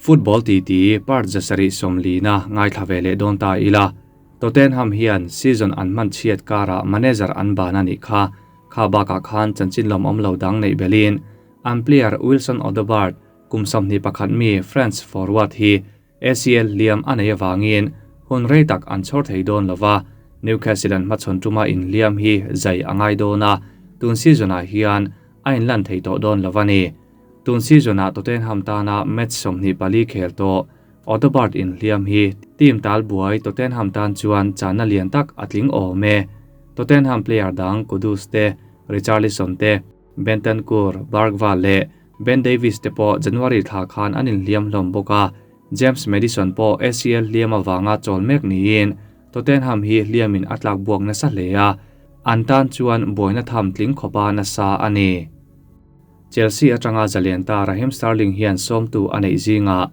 Football titi part 740 na ngaithla ve leh dawn ta ila. Tottenham hian season an hman chhiat karah manager an ban a nih kha. Kha bakah khan chanchin lawmawm lo dang neih belin an player Wilson Odobert kum 21 mi France forward hi ACL hliam a nei avangin hun rei tak an chhawr thei dawn lova. Newcastle an hmachhawn tuma inhliam hi zai a ngai dawn a, tun season-ah hian a inlan thei tawh dawn lo a ni. Tun season-ah Tottenham tana match 24 khel tawh Odobert inhliam hi team tal buai Tottenham tan chuan channa lian tak a tling awm e. Tottenham player dang Kudus te, Richarlison te, Bentancur, Bergvall leh Ben Davies te pawh January thla khan an inhliam hlawm bawk a. James Maddison pawh ACL hliam avanga chawl mek niin Tottenham hi hliamin a tlak buak nasa hle a, an tan chuan buaina tham tling khawpa nasa a ni. Chelsea atanga zalen ta Raheem Sterling hian sawmtu a neih zingah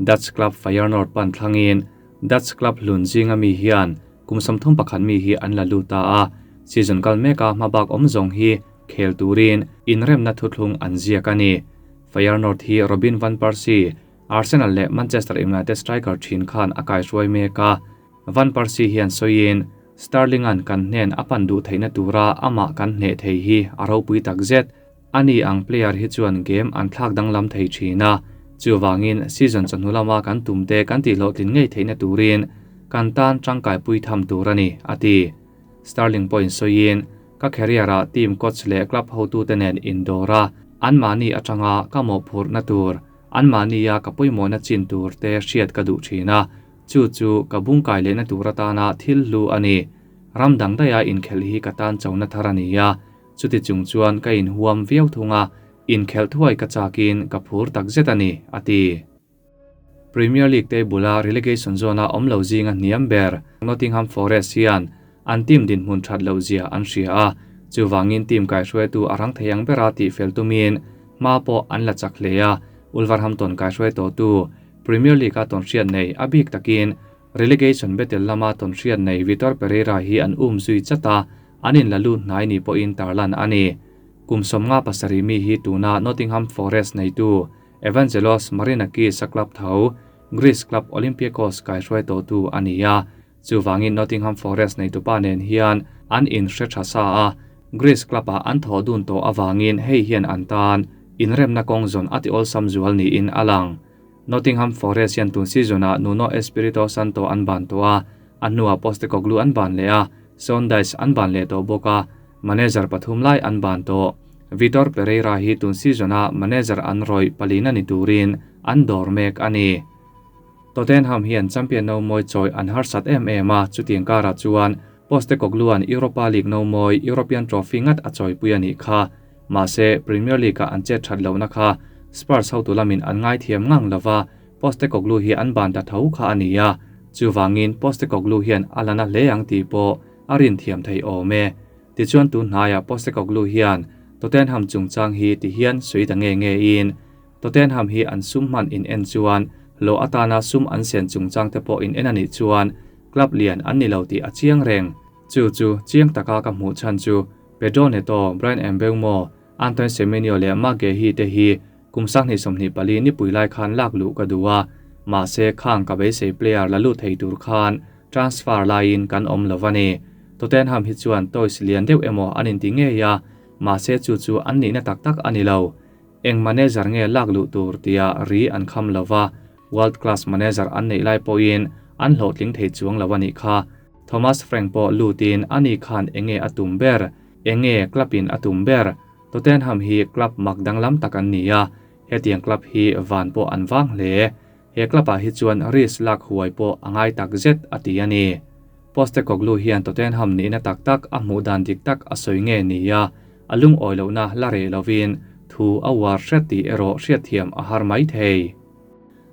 Dutch club Feyenoord pan thlangin Dutch club hlun zinga mi hian kum 31 mi hi an la lut ta a, season kal meka hmabak awm zawng hi khel turin inremna thuthlung an ziak a ni. Feyenoord hi Robin van Persie, Arsenal leh Manchester United striker thin khan a kaihruai mek a. Van Persie hian sawiin Sterling-a'n kan hnen a pan duh theihna tura amah kan hneh thei hi a ropui tak zet. Ani ang player hi chuan game an thlak danglam thei thin a, chuvangin season chawhnu lama kan tumte kan tihhlawhtlin ngei theihna turin kan tan tangkai pui tham tur a ni, a ti. Sterling pawhin sawiin ka career-ah team coach leh club hotute nen indawr a, anmahni atanga ka mawhphurhna tur, anmahnia ka pawimawhna chin tur te hriat ka duh thin a, chu chu ka bungkai lehna tur atana thil hlu a ni. Ram dang daia inkhelh hi ka tan chona thar a ni a, chuti chung chuan ka inhuam viau thung a, inkhelh thuai ka chakin ka phur tak zet a ni, a ti. Premier League table-a relegation zone-a awm lo zinga hniam ber Nottingham Forest hian an team dinhmun that lo zia an hria a, chuvangin team kaihruaitu a rang thei ang bera tihfel tumin hma pawh an la chak hle a. Wolverhampton kaihruai tawhtu Premier League-a tawnhriat nei a bik takin relegation battle lama tawnhriat nei Vitor Pereira hi an um zui chat a, an in la lut hnai ni pawhin tarlan a ni. Kum 57 mi hi tuna Nottingham Forest neitu Evangelos Marinakis a club tho Greece club Olympiakos kaihruai tawhtu a ni a, chuvangin Nottingham Forest neitupa nen hian an inhre tha sa a, Greece club-ah an thawh dun tawh avangin hei hian an tan inremna kawng zawn a ti awlsam zual niin a lang. Nottingham Forest hian tun season-ah Nuno Espirito Santo an ban tawh a, a hnuah Postecoglou an ban leh a, Sean Dyche an ban leh tawh bawk a, manager pathum lai an ban tawh. Vitor Pereira hi tun season-a manager an rawih palina ni turin an dawr mek a ni. Tottenham hian champion no mawi chawi an harsat em em a, chutiang karah chuan Postecoglou-a'n Europa League no mawi European Trophy ngat a chawipui a nih kha. Mahse, Premier League-ah an chet that lohna kha Spurs hotu lamin an ngaithiam ngang lova, Postecoglou hi an ban ta tho kha a ni a, chuvangin Postecoglou hian a la na hle ang tih pawh a rin thiam thei awm e. Tichuan tun hnaiah Postecoglou hian Tottenham chungchang hi ti hian sawi ta nge nge in, Tottenham hi an sum hman in en chuan hlawh atana sum an sen chungchang te pawh in en a nih chuan club lian an ni lo tih a chiang reng. Chu chu chiang taka ka hmuh chhan chu Pedro Neto, Bryan Mbeumo, Antoine Semenyo leh Marc Guehi te hi kum 2024 ni pui lai khan lak luh ka duh a, mahse khang ka beisei player la lut thei tur khan transfer laiin kan awm lo a ni. Tottenham hi chuan toys lian deuh emaw an inti ngei a, mahse chu chu an nihna tak tak a ni lo. Eng manager nge lak luh tur tia ri an kham lova, world class manager an neih lai pawhin an hlawhtling thei chuang lo a nih kha. Thomas Frank pawh lutin ani khan enge a tum ber, enge club-in a tum ber. Tottenham hi club mak danglam tak an ni a, hetiang club hi van pawh an vang hle. He club-ah hi chuan risk lak huai pawh a ngai tak zet a ti a ni. Postecoglou hian Tottenham nihna tak tak a hmuh dan dik tak a sawi nge ni a, a lungawi lohna la reh lovin thu a uar hret tih erawh hriatthiam a har mai thei.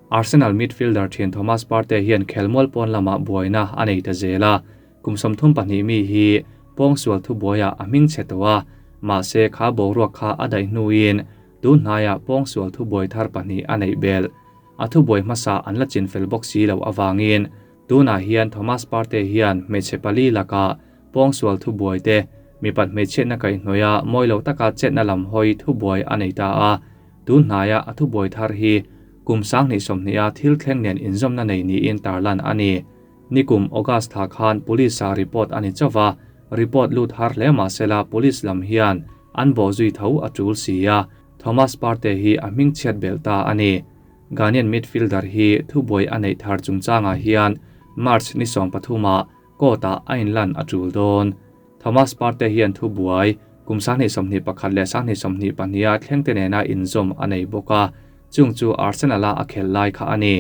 Arsenal midfielder thian Thomas Partey hian khelmual pawn lamah buaina a nei ta zel a, kum 32 mi hi pawngsual thu buaiah a hming chhe tawh a, mahse kha boruak kha a daih hnuin tun hnaiah pawngsual thu buai thar pahnih a neih belh. A thu buai hmasa an la chin fel bawk si lo avangin tunah hian Thomas Partey hian hmeichhe pali lakah pawngsual thu buai te mipat hmeichhiatna kaihhnawih a mawi lo taka chetna lam hawi thu buai a nei ta a, tun hnaiah a thu buai thar hi kum 2020 a thil thleng nen inzawmna nei niin tarlan a ni. Nikum August thla khan police ah report a ni chauh a, report lut har hle mahsela police lam hian an bawhzui tho a tul si a, Thomas Partey hi a hmingchhiat belh ta a ni. Ghanaian midfielder hi thubuai a neih thar chungchangah hian March ni 13 ah court ah a inlan a tul dawn. Thomas Partey hian thubuai kum 2021 leh 2022 a thleng te nena inzawm a nei bawk a, chung chu Arsenal a a khel lai kha a ni.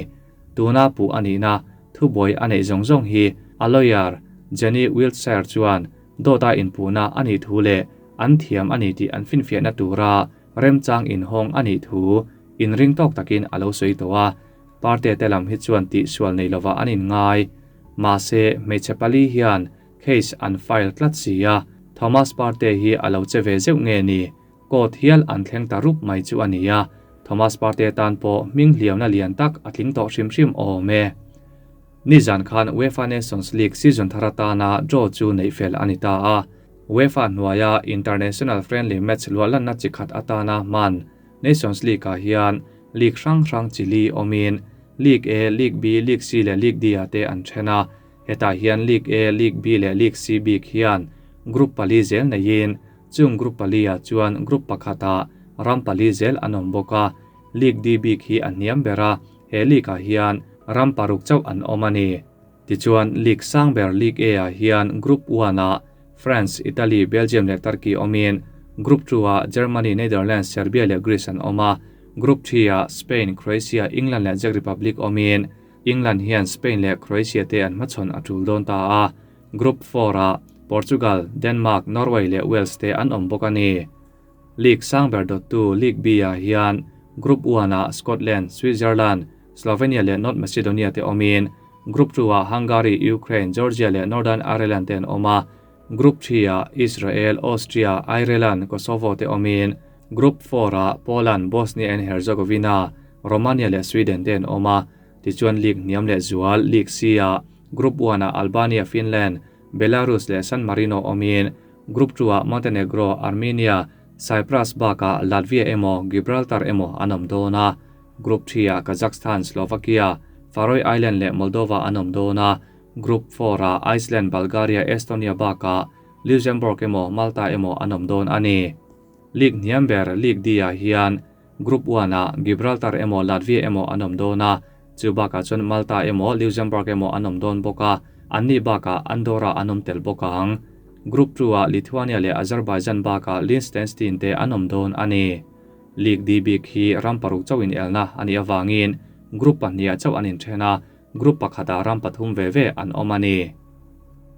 Tuna puh a nihna thubuai a neih zawng zawng hi a lawyer Jenny Wiltshire chuan dawta inpuhna a nih thu leh an thiam a ni tih an finfiahna tura remchang inhawng a nih thu inring tawk takin a lo sawi tawh a. Partey te lam hi chuan tihsual nei lova an inngai. Mahse, hmeichhe pali hian case an file tlat si a, Thomas Partey hi a lo che ve zeuh nge ni? Court hial an thleng ta rup mai chu a ni a, Thomas Partey tan pawh hming hliamna lian tak a tling tawh hrim hrim awm e. Nizan khan UEFA Nations League season thar atana draw chu neih fel a ni ta a. UEFA hnuaia international friendly match luahlanna chi khat atana hman Nations League ah hian league hrang hrang chi li awmin League A, League B, League C leh League D ah te an then a. Hetah hian League A, League B leh League C bik hian group pali zel neiin chung group pali ah chuan group pakhatah ram pali zel an awm bawk a. League D bik hi a hniam ber a, he league ah hian ram paruk chauh an awm a ni. Tichuan League sang ber League A ah hian Group 1 ah France, Italy, Belgium leh Turkey awmin Group 2 ah Germany, Netherlands, Serbia leh Greece an awm a. Group 3 ah Spain, Croatia, England leh Czech Republic awmin England hian Spain leh Croatia te an hmachhawn a tul dawn ta a. Group 4 ah Portugal, Denmark, Norway leh Wales te an awm bawk a ni. League sang ber dawttu League B ah hian Group 1 ah Scotland, Switzerland, Slovenia leh North Macedonia te awmin Group 2 ah Hungary, Ukraine, Georgia leh Northern Ireland te an awm a. Group 3 ah Israel, Austria, Ireland, Kosovo te awmin Group 4 ah Poland, Bosnia and Herzegovina, Romania leh Sweden te an awm a. Tichuan League hniam leh zual League C ah Group 1 ah Albania, Finland, Belarus leh San Marino awmin Group 2 ah Montenegro, Armenia, Cyprus bakah Latvia emaw Gibraltar emaw an awm dawn a. Group 3 ah Kazakhstan, Slovakia, Faroe Island leh Moldova an awm dawn a. Group 4 ah Iceland, Bulgaria, Estonia bakah Luxembourg emaw Malta emaw an awm dawn a ni. League hniam ber League D ah hian Group 1 ah Gibraltar emaw Latvia emaw an awm dawn a. Chu bakah chuan Malta emaw Luxembourg emaw an awm dawn bawk a, anni bakah Andorra an awm tel bawk ang. Group 2 ah Lithuania leh Azerbaijan bakah Liechtenstein te an awm dawn a ni. League D bik hi ram paruk chauh in elna a nih avangin group pahnih ah chauh an inthen a, group pakhatah ram pathum ve ve an awm a ni.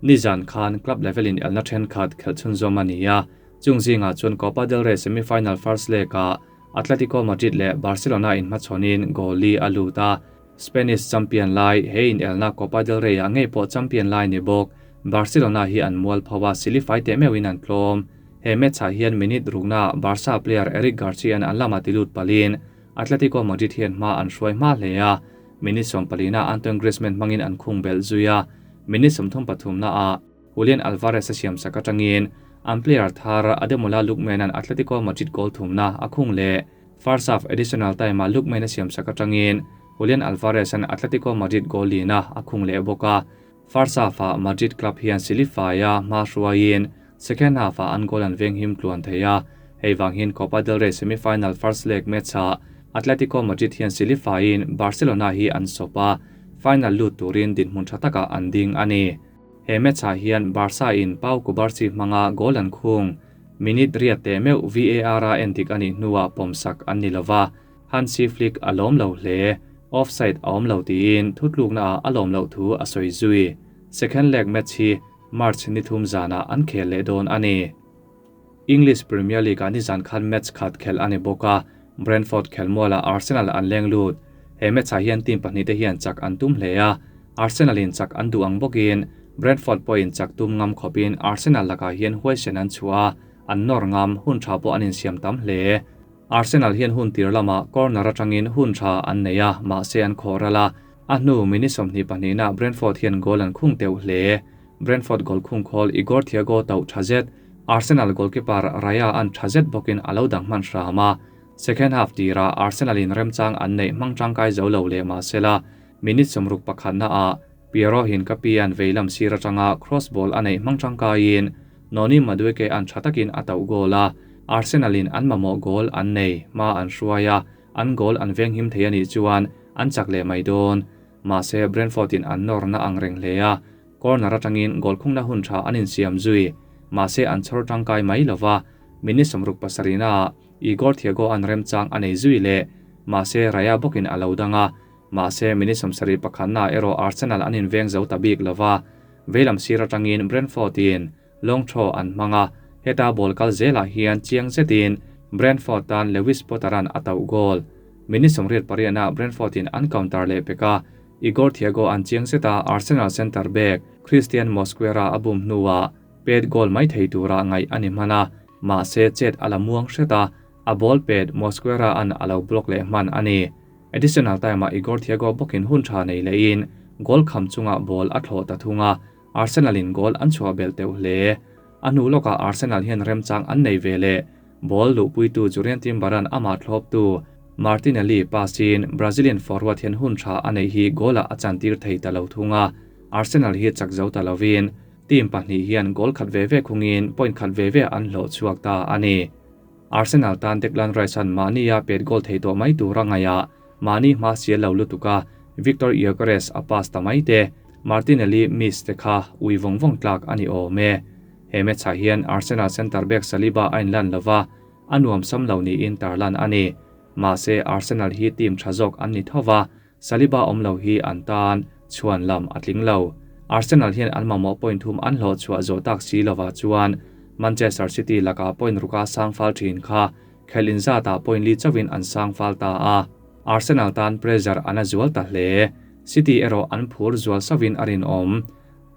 Nizan khan club level in elna thenkhat khelh chhunzawm a ni a, chung zingah chuan Copa del Rey semi-final first leg ah Atletico Madrid leh Barcelona in hmachhawnin goal li a lut a. Spanish champion lai he in elna Copa del Rey ah ngei pawh champion lai ni bawk Barcelona hi an mual pho a, silifai teh meuhin an tlawm. He match ah hian minute rukna Barca player Eric Garcia an lama tilut palin Atletico Madrid hian hma an hruai hma hle a. Minute 14 ah Antoine Griezmann hmangin an khung belh zui a. Minute 33 na ah Julian Alvarez a siam sak atangin an player thar Ademola Lookman an Atletico Madrid goal thumna a khung leh. First half additional time ah Lookman a siam sak atangin Julian Alvarez an Atletico Madrid goal lina a khung leh bawk a. First half ah Madrid club hian silifai a hma hruaiin second half ah an goal an veng him tluan thei a. Hei wang hian Copa del Rey semi-final first leg match ah Atletico Madrid hian silifaiin Barcelona hi an sawp a, final lut turin dinhmun tha takah an ding a ni. He match ah hian Barca in Pau Cubarsí hmanga goal an khung. Minute riat te meuh VAR a endik a nih hnuah pawmsak an ni lova, Hansi Flick a lawm lo hle. Offside a awm lo tiin thutlukna ah a lawm loh thu a sawi zui. Second leg match hi March ni thum zanah an khel leh dawn a ni. English Premier League ah nizan khan match khat khelh a ni bawk a, Brentford khelmualah Arsenal an leng lut. He match ah hian team pahnih te hian chak an tum hle a, Arsenal in chak an duh ang bawkin Brentford pawhin chak tum ngam khawpin Arsenal lakah hian huaisen an chhuah a, an nawr ngam hun tha pawh an insiam tam hle. Arsenal hian hun tir lamah corner atangin hun tha an nei a, mahse an khawh ral a. A hnu minute 22 na Brentford hian goal an khung teuh hle. Brentford goal khung khawl Igor Thiago tauh tha zet, Arsenal goalkeeper Raya an tha zet bawkin a lo dang hman hram a. Second half tirah Arsenal in remchang an neih hmang tangkai zo lo leh mah sela, minute 60 pakhatna ah Piero Hincapié-a'n veilam sir atanga cross ball a neih hmang tangkaiin Noni Madueke an tha takin a tauh goal a, Arsenal in an mamawh goal an nei hma an hruai a, an goal an venghim thei a nih chuan an chak leh mai dawn. Mahse Brentford in an nawrna ang reng hle a, corner atangin goal khungna hun tha an insiam zui. Mahse an chhawr tangkai mai lova, minute 67 ah Igor Thiago an remchang a nei zui leh. Mahse Raya bawkin a lo dang a, mahse minute 71 ah erawh Arsenal an inveng zo ta bik lova, veilam sir atangin Brentford in long throw an hmang a, heta ball kal zelah hian chiang zetin Brentford tan Lewis Potter-a'n a tauh goal. Minute 88 ah Brentford in an counter leh pek a, Igor Thiago an chiang zeta Arsenal centre back Christian Mosquera a bum hnuah pet goal mai thei tura ngaih a ni hman a, mahse chet a la muang hret a, a ball pet Mosquera an a lo block leh hman a ni. Additional time ah Igor Thiago bawkin hun tha nei lehin goal kham chungah ball a thlawh ta thung a, Arsenal in goal an chhuah belh teuh hle. A hnu lawkah Arsenal hian remchang an nei ve leh. Ball luhpuitu Jurrien Timber-a'n amah thlawptu Martinelli pass-in Brazilian forward hian hun tha a neih hi goal-ah a chantir thei ta lo thung a, Arsenal hi chak zo ta lovin team pahnih hian goal khat ve ve khungin point khat ve ve an hlawh chhuak ta a ni. Arsenal tan Declan Rice-a'n mahnia pet goal thei tawh mai tura ngaihah mahni hma sial lo lutuk a, Victor Gyökeres a pass ta mai te, Martinelli miss te kha ui vawng vawng tlak a ni awm e. He match-ah hian Arsenal centre back Saliba a inlan lova, a nuam sam lo niin tarlan a ni. Mahse Arsenal hi team tha zawk an ni thova, Saliba awm lo hi an tan chhuan lam a tling lo. Arsenal hian an mamawh point thum an hlawh chhuah zawh tak si lovah chuan Manchester City lakah point ruka sang fal thin kha khelh inzatah point li chauhin an sang fal ta a. Arsenal tan pressure an a zual ta hle. City erawh an phur zual sauhin a rinawm.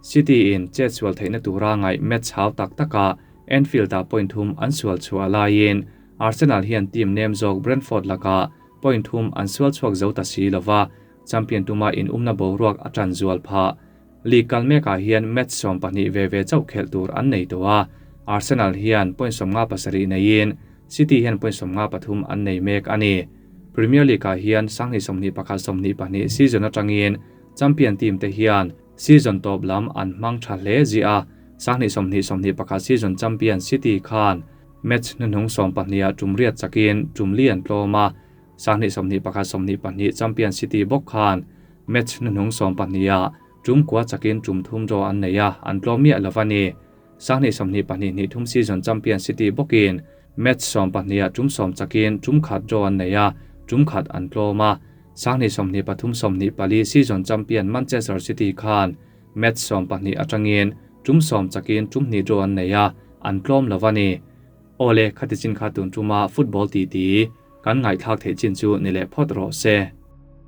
City in chet sual theihna tura ngaih match hau tak takah Anfield-ah point thum an sual chhuah laiin Arsenal hian team nem zawk Brentford lakah point thum an sual chhuak zo ta si lova, champion tuma in umna boruak a tan zual phah. League kal mekah hian match 12 ve ve chauh khelh tur an nei tawh a, Arsenal hian point 57 neiin City hian point 53 an nei mek a ni. Premier League-ah hian 2021-22 season atangin champion team te hian season top lam an hmang tha hle zia a, 2020-21 season champion City khan match hnuhnung 12 ah tum riat chakin tum li an tlawm a, 2021-22 champion City bawk khan match hnuhnung 12 ah tum kwa chakin tum thum draw an nei a, an tlawm miah lova ni. 2022-23 season champion City bawkin match 12 ah tum 10 chakin tum khat draw an nei a, tum khat an tlawm a. 2023-24 season champion Manchester City khan match 12 atangin tum 10 chakin tum hnih draw an nei a, an tlawm lova ni. Ole khati chin kha tun tuma football ti ti kan ngai thlak thei chin chu ni le phawt rawh se.